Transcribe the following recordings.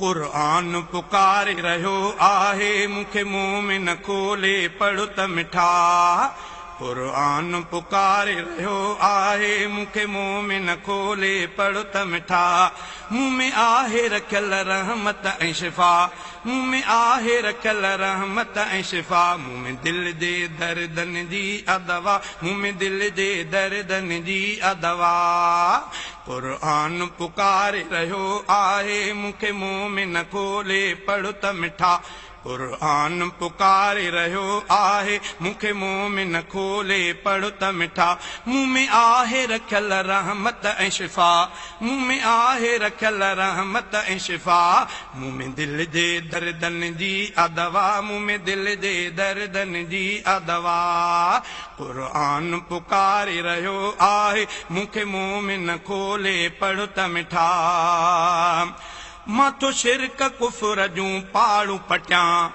قرآن پڪاري رهيو آهي مون کي مومن کولي پڙهه ته مٺا. قرآن پڪاري رهيو آهي مون کي مومن کولي پڙهه ته مٺا. مون ۾ آهي رکيل رحمت ۽ شفا، مون ۾ آهي رکيل رحمت ۽ شفا. مون ۾ دل جي دردن جي آ دوا، مون ۾ دل جي دردن جي آ دوا. قرآن پڪاري رهيو آهي مون کي مومن کولي پڙهه ته مٺا. قرآن پڪاري رهيو آهي مون کي مومن کولي پڙهه ته مٺا. مون ۾ آهي رکيل رحمت ۽ شفا، مون ۾ آهي رکيل رحمت ۽ شفا. مون ۾ دل جي دردن جي آ دوا، مون ۾ دل جي دردن جي آ دوا. قرآن پڪاري رهيو آهي مون کي مومن کولي پڙهه ته مٺا. مان ٿو شرڪ ڪفر جون پاڙون پٽيان،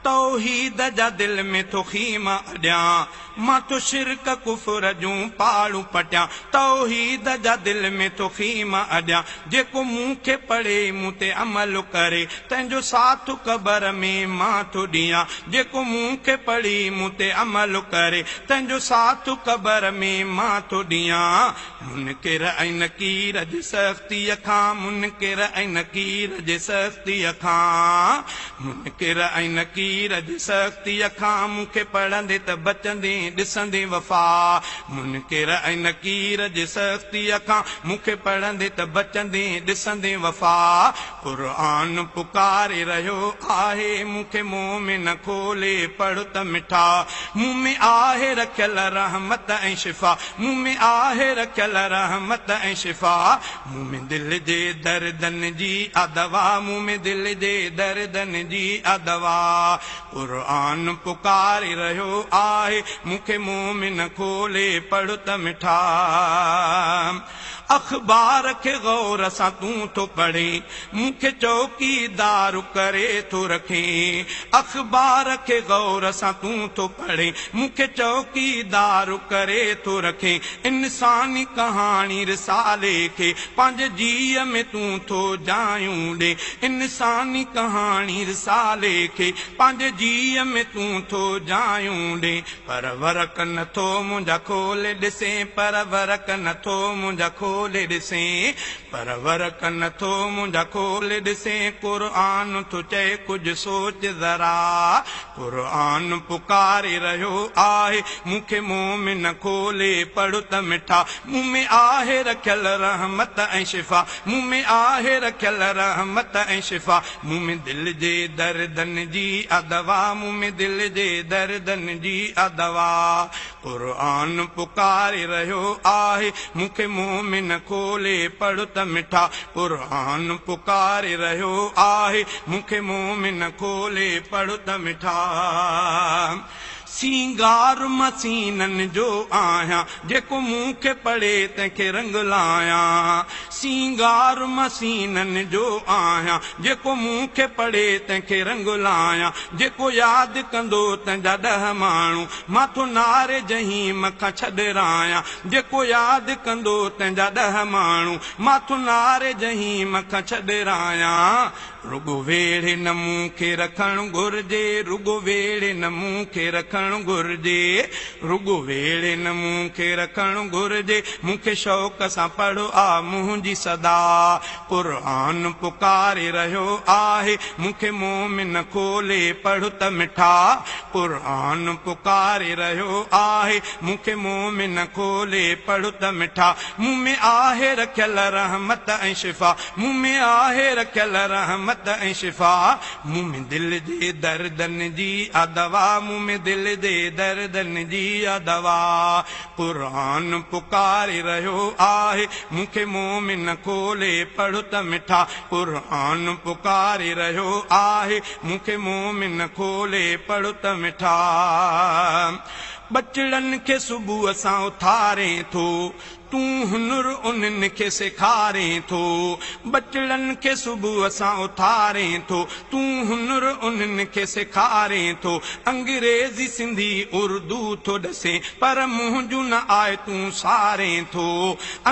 توحيد جا دل ۾ ٿو خيما اڏيان. مان ٿو شرڪ ڪفر جون پاڙون پٽيان، توحيد جا دل ۾ ٿو خيما اڏيان. جيڪو مون کي پڙهي مون تي عمل ڪري، تنهن جو ساٿ قبر ۾ مان ٿو ڏيان. جيڪو مون کي پڙهي مون تي عمل ڪري، تنهن جو ساٿ قبر ۾ مان ٿو ڏيان. منڪر ۽ نڪير جي سختيء کان، منڪر ۽ نڪير جي سختيء کان، منڪر ۽ نڪير جي سختيء کان مون کي پڙهندي ته بچندين ڏسندين وفا. منڪر ۽ نڪير جي سختيء کان مون کي پڙهندي ته بچندين ڏسندين وفا. قرآن پڪاري رهيو آهي مون کي مومن کولي پڙهه ته مٺا. مون ۾ آهي رکيل رحمت ۽ شفا، مون ۾ آهي رکيل رحمت ۽ شفا. مون ۾ دل جي دردن جي آ دوا، مون ۾ دل جي دردن جي آ دوا. قرآن پڪاري رهيو آهي مون کي مومن کولي پڙهه ته مٺا. اخبار کي غور سان تون ٿو پڙهين، مون کي چوڪيدار ڪري ٿو رکين. اخبار کي غور سان تون ٿو پڙهين، مون کي چوڪيدار ڪري ٿو رکين. انساني ڪهاڻي رسالي کي پنهنجي جيء ۾ تون ٿو جايون ڏين. انساني ڪهاڻي رسالي کي پنهنجي جيء ۾ تون ٿو جايون ڏين. پر ورق نٿو منهنجا کولي ڏسين، پر ورق نٿو منهنجا کولي ڏسين، پر ورق نٿو منهنجا کولي ڏسين. قرآن ٿو چئي ڪجهه سوچ ذرا. قرآن پڪاري رهيو آهي مون کي مومن کولي پڙهه ته مٺا. مون ۾ آهي رکيل رحمت ۽ شفا، مون ۾ آهي رکيل رحمت ۽ شفا. مون ۾ دل جي دردن جي آ دوا، مون ۾ دل جي دردن جي آ دوا. قرآن پڪاري رهيو آهي مون کي مومن کولي پڙهه ته مٺا. قرآن پڪاري رهيو آهي مون کي مومن کولي پڙهه ته مٺا. سينگار مسينن جو آهيان، جيڪو مون کي پڙهي تنهن کي رنگ لايان. سينگار مسينن جو آهيان، جيڪو مون کي پڙهي تنهن کي رنگ لايان. جيڪو ياد ڪندو تنهن جا 10 ماڻهو مان ٿو ناري جهيم کان ڇڏرايان. جيڪو ياد ڪندو تنهن جا 10 ماڻهو مان ٿو ناري جهيم کان ڇڏرايان. رڳو ويڙهي نه مون کي رکڻ گهرجي، رڳو ويڙهي نه مون کي رکڻ گهرجي، رڳو ويڙهي نه مون کي رکڻ گهرجي. مون کي شوق سان پڙهه آ منهنجي صدا. قرآن پڪاري رهيو آهي مون کي مومن کولي پڙهه ته مٺا. قرآن پڪاري رهيو آهي مون کي مومن کولي پڙهه ته مٺا. مون ۾ آهي رکيل رحمت ۽ شفا، مون ۾ آهي رکيل رحمت ۽ شفا. مون ۾ دل جي دردن جي آ دوا، مون ۾ دل جي دردن جي آ دوا. قرآن پڪاري رهيو آهي مون کي مومن کولي پڙهه ته مٺا. قرآن پڪاري رهيو آهي مون کي مومن کولي پڙهه ته مٺا. ٻچڙن کي صبح سان اٿارين ٿو، تون هنر انهن کي سيکارين ٿو، ٻچڙن کي صبح سان اٿارين ٿو، تون هنر انهن کي سيکارين ٿو، انگريزي سنڌي اردو ٿو ڏسين، پر منهنجون نه آيتون سارين ٿو،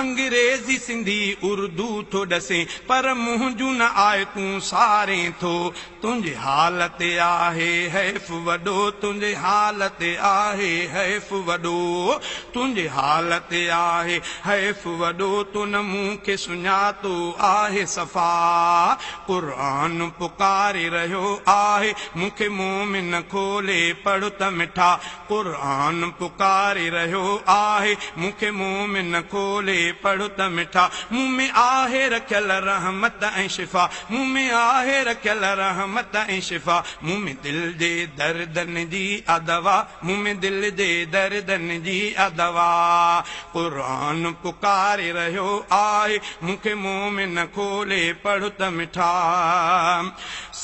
انگريزي سنڌي اردو ٿو ڏسين، پر منهنجون نه آيتون سارين ٿو، تنهنجي حال تي آهي حيف وڏو، تنهنجي حال تي آهي حيف وڏو، تنهنجي حال تي آهي حيف وڏو، تو نه مون کي سڃاتو آهي صفا، قرآن پڪاري رهيو آهي مون کي مومن کولي پڙهه ته مٺا، قرآن پڪاري رهيو آهي مون کي مومن کولي پڙهه ته مٺا، مون ۾ آهي رکيل رحمت ۽ شفا، مون ۾ آهي رکيل رحمت ۽ شفا، مون ۾ دل جي دردن جي آ دوا، مون ۾ دل جي دردن جي آ دوا، قرآن پڪاري رهيو آهي مون کي مومن کولي پڙهه ته مٺا،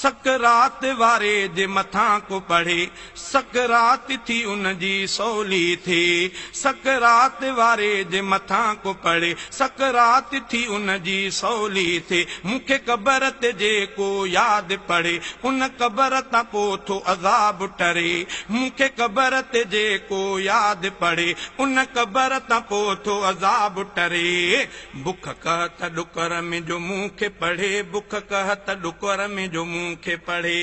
سڪرات واري جي مٿان ڪو پڙهي، سڪرات ٿي ان جي سولي ٿئي، سڪرات واري جي مٿان ڪو پڙهي، سڪرات ٿي ان جي سولي ٿئي، مون کي قبر تي جي ڪو ياد پڙهي، ان قبر تان پو ٿو عذاب ٽري، مون کي قبر تي جي ڪو ياد پڙهي، ان قبر تان پو ٿو عذاب ٽري، بک قحط ڏڪر ۾ جو مون کي پڙهي، بک قحط ڏڪر ۾ جو مون کي پڙهي،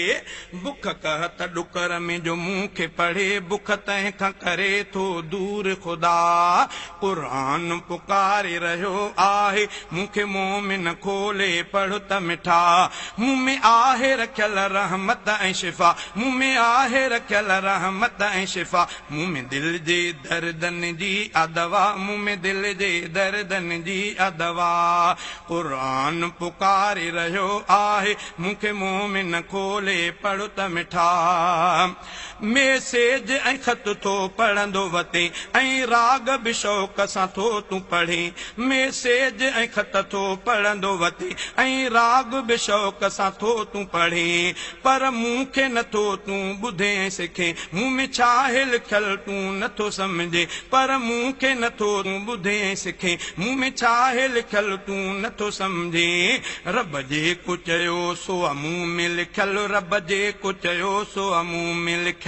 بک قحط ڏڪر ۾ جو مون کي پڙهي، بک تنهن کان ڪري ٿو دور خدا، قرآن پڪاري رهيو آهي مون کي مومن کولي پڙهه ته مٺا، مون ۾ آهي رکيل رحمت ۽ شفا، مون ۾ آهي رکيل رحمت ۽ شفا، مون ۾ دل جي دردن جي آ دوا، مون ۾ دل جي دردن جي آ دوا، قرآن پڪاري رهيو آهي مون کي مومن کولي پڙهه ته مٺا. ميسيج ۽ خط ٿو پڙهندو وتين ۽ راڳ به شوق سان ٿو تون پڙهين، ميسيج ۽ خط ٿو پڙهندو وتين ۽ راڳ به شوق سان ٿو تون پڙهين، پر مون کي نه ٿو تون ٻڌين ۽ سکين، مون ۾ ڇا آهي لکيل تون نه ٿو سمجهين، پر مون کي نه ٿو تون ٻڌين ۽ سکين، مون ۾ ڇا آهي لکيل تون نه ٿو سمجهين، رب جيڪو چيو سو آ مون ۾ لکيل، رب جيڪو چيو سو آ مون ۾ لکيل،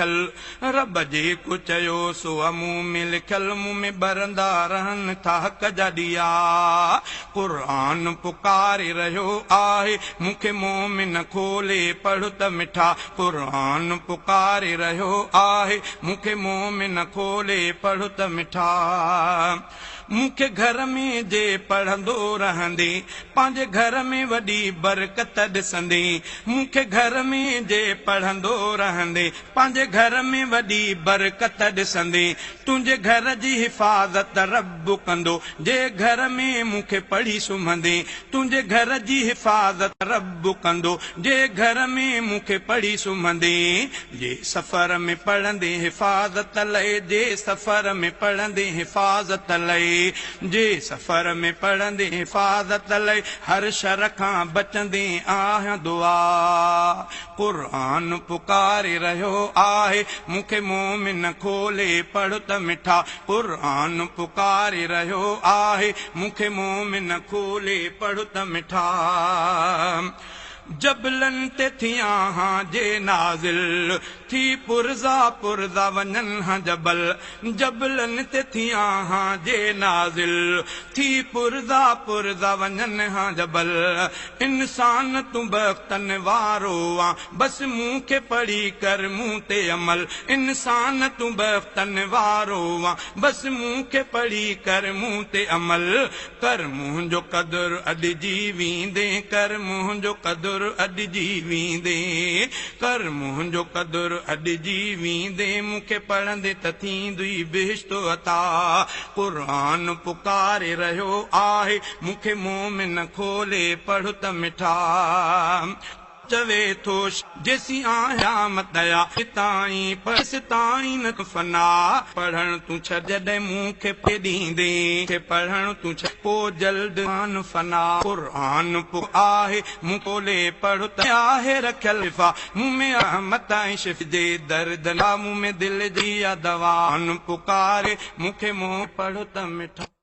رب جيڪو چيو سو آ مون ۾ لکيل، مون ۾ ٻرندا رهن ٿا حق جا ڏيئا، قرآن پڪاري رهيو آهي مون کي مومن کولي پڙهه ته مٺا، قرآن پڪاري رهيو آهي مون کي مومن کولي پڙهه ته مٺا. مون کي گهر ۾ جي پڙهندو رهندين، پنهنجي گهر ۾ وڏي برڪت ڏسندين. مون کي گهر ۾ جي پڙهندو رهندين، پنهنجي گهر ۾ وڏي برڪت ڏسندين. تنهنجي گهر جي حفاظت رب ڪندو، جي گهر ۾ مون کي پڙهي سمهندين. تنهنجي گهر جي حفاظت رب ڪندو، جي گهر ۾ مون کي پڙهي سمهندين. جي سفر ۾ پڙهندين حفاظت لئي، جي سفر ۾ پڙهندين حفاظت لئي، جي سفر ۾ پڙهندين حفاظت لئي، هر شر کان بچندين آهيان دعا، قرآن پڪاري رهيو آهي مون کي مومن کولي پڙهه ته مٺا، قرآن پڪاري رهيو آهي مون کي مومن کولي پڙهه ته مٺا. جبلن تي ٿيان ها جي نازل، ٿي پرزا پرزا وڃن ها جبل، جبلن تي ٿيان ها جي نازل، ٿي پرزا پرزا وڃن ها جبل، انسان تون بختن وارو آن، بس مون کي پڙهي ڪر مون تي عمل، انسان تون بختن وارو آن، بس مون کي پڙهي ڪر مون تي عمل، ڪر منهنجو قدر اڏجي ويندين، ڪر منهنجو قدر اڏجي ويندين، ڪر منهنجو قدر اڏجي ويندين، مون کي پڙهندين ته ٿيندئي بهشت عطا، قرآن پڪاري رهيو آهي مون کي مومن کولي پڙهه ته مٺا. چوي ٿو جيسين آهيان متيا تائين تائين نه فنا، پڙهڻ تون ڇڏ جڏهن مون کي ڏيندين، کي پڙهڻ تون ڇڏ پوء جلد آن فنا، قرآن پوء آهي مون کولي پڙهه ته آهي رکيل شفا، مون ۾ رحمت ۽ شفا جي درد لا مون ۾ دل جي آ دوا، پڪاري مون کي مون پڙهه ته مٺا.